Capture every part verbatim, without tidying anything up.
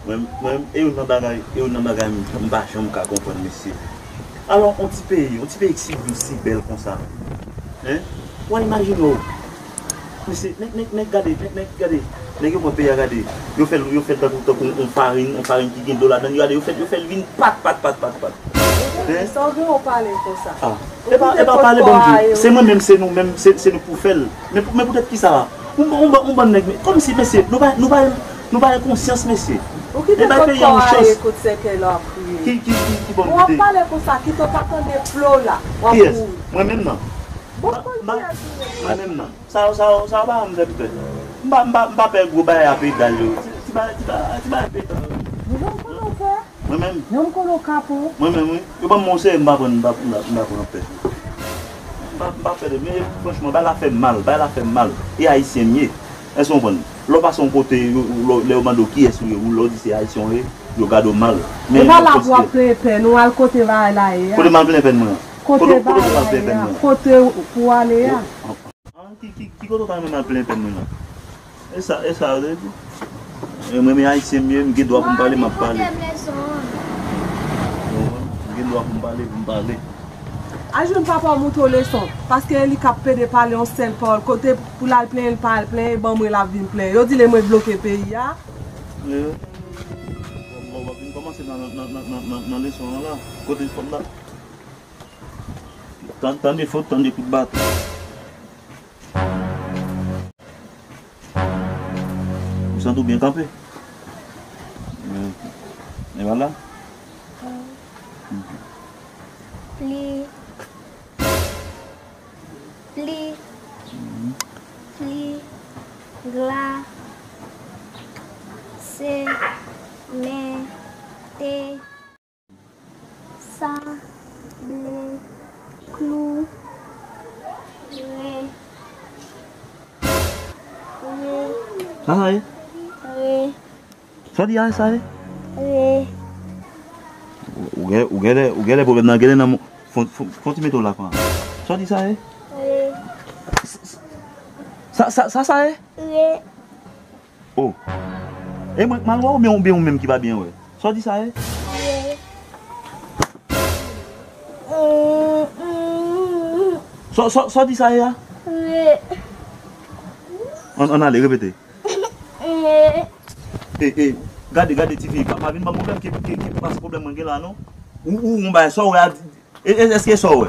Mwen, mwen, e youn nan bagay, e youn nan bagay m, m pa janm ka konprann, mesye. Alò, yon ti peyi, yon ti peyi ki si dous, si bèl konsa. Hein? Ou imajine w. Mesye, nèg, nèg, nèg, gade, nèg, nèg, gade. Nèg yo pran peyi a, gade. Yo fè l, yo fè l tankou, tankou yon farin, yon farin ki gen dlo ladan l. Yo gade, yo fè, yo fè l vin pat, pat, pat, pat, pat. Hein? Sa w gen w pale konsa? Ah. E pa, e pa pale, bon Dye. Se mwen menm, se nou menm, se, se nou k pou fè l. Men, men poutèt ki sa? Yon, yon, yon bann nèg, men, kòmsi, mesye, nou pa, nou pa, nou pa gen konsyans, mesye. Ou kite kòt kò a ye kout sèkèy la w ap kriye. Ki, ki, ki, ki bò m kite? Ou ap pale konsa, kite w pa tande flo la, w ap mouri. Kiyès? Mwen menm nan? Bon, kiyès ou ye? Mwen menm nan. Sa, sa, sa pa fè m pè. M pa, m pa, m pa pè gwo bagay a pedal yo. Ti, ti bagay, ti bagay, ti bagay petan yo. Mwen menm. Mwen menm. Mwen menm, wi. Yo ban m yon seri, m pa pran, m pa, m pa, m pa pran pè. M pa, m pa pè de, men franchman, bagay la fè m mal, bagay la fè m mal. E Ayisyen m ye. Èske w konprann? Lè w pase yon kote, yo, yo, lè yo mande w kiyès ou ye, ou lè w di se Ayisyen w ye, yo gade w mal. Men e pa la pou w ap plenyen pèn ou, al kote bagay la ye a. Kote m al plenyen pèn mwen an? Kote bagay la ye a? Kote pou w ale a? An, ki, ki, ki kote w ta renmen m al plenyen pèn mwen la? E sa, e sa yo te di. E mwen, men Ayisyen m ye, m gen dwa pou m pale, m ap pale. Bon, m gen dwa pou m pale, pou m pale. Al jwenn papa w montre w leson, paske e li k ap pede pale yon sèl pawòl. Kote pou l al plenyen, l pa al plenyen, e ban mwen l ap vin plenyen. Yo di l e mwen k bloke peyi a. E, w ap vin kòmanse nan, nan, nan leson an la. Kote fòm la? Tan-, tande fòt, tande kout baton. Ou santi w byen kanpe? E, e vwala. Pli, pli, pli, gla, se, men, te. Sa, ble, klou, re, re. Sa sa ye? Re. Sa w di a sa ye? Re. Ou gen, ou gen lè, ou gen lè pwoblèm nan, gen lè nan mo-, fon, fon, fon ti mete w la kon. Sa w di sa ye? Re. Sa, sa, sa sa ye? Re. Oh. E mwen k mal wè w, oubyen, oubyen ou menm ki pa byen wè? Sa w di sa ye? Sa, sa, sa w di sa ye a? Ann, ann ale, repete. E, e, gade, gade, tifi, pa, pa vin ban m pwoblèm, ki, ki, ki pase pwoblèm mwen gen la, non. Ou, ou, ou, yon bagay, sa w wè a, E, e, èske sa w wè?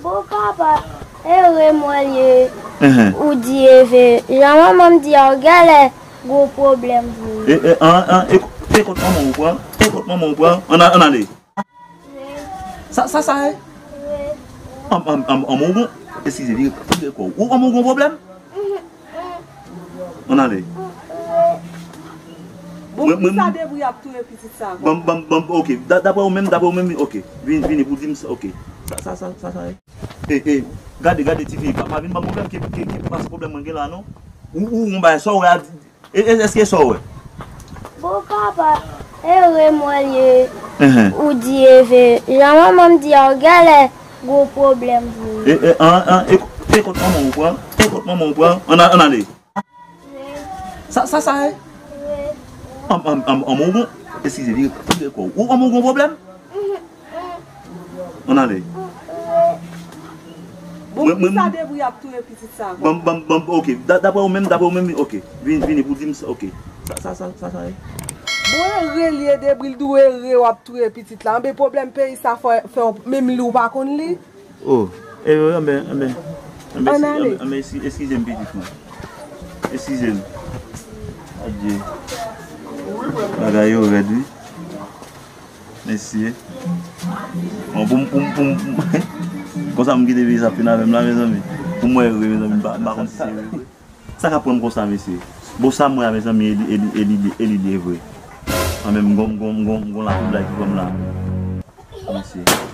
Bon, papa, e re mwen l ye. Enhen. Ou di e ve. Jan manman m di a, w genlè gwo pwoblèm vre. E, e, an, an, e, e kot manman w pran? E kot manman w pran? Ann, ann ale. Sa, sa, sa ye? An, an, an, an, ou bon? Eskize, vire, vire kò w. Ou, an, ou gon pwoblèm? Ann ale. Bon, poukisa Debri ap touye pitit sa konsa? Ban m, ban m, ban m, ok. Da-, daprè ou menm, daprè ou menm, ok. Vin, vini pou di m sa, ok. Sa, sa, sa, sa, sa ye? E, e, gade, gade, tifi, pa, pa vin ban m pwoblèm, ki, ki, ki pase pwoblèm mwen gen la, non. Ou, ou, yon bagay, sa w wè a, e, e, èske sa w wè? Bon, papa, e re mwen l ye. Enhen. Ou di e ve. Jan manman m di a, w genlè gwo pwoblèm vre. E, e, an, an, e, e kot manman w pran? E kot manman w pran? Ann a-, ann ale. Sa, sa, sa ye? An, an, an, an, ou bon? Eskize, vire, vire kò w. Ou, an, ou gon pwoblèm? Ann ale. Bon, poukisa Debri ap touye pitit sa konsa? Ban m, ban m, ban m, ok. Da-, daprè ou menm, daprè ou menm, ok. Vin, vini pou di m sa, ok. Sa, sa, sa, sa, sa ye? Bon, e re l ye, Debri l di w e re w ap touye pitit la. Anben pwoblèm peyi sa fè, fè w menm li w pa konn li? Oh, e, e, anben, anben. Ann ale. Anben, anben, eski-, eskize m, pitit mwen. Eskize m. Adye. Bagay yo rèd, wi. Mesye. Bon, pou m, pou m, pou m, pou m. Konsa m kite peyi sa fin avè m la, mezanmi. Pou m wè vre, mezanmi, m pa, m pa konn si se vre. Sa k ap pran m konsa, mesye? Bon, sa m wè a, mezanmi, e li, e li, e li, e li, e li vre. An, men m gon, m gon, m gon, m gon latwoublay ki pran m la. Mesye.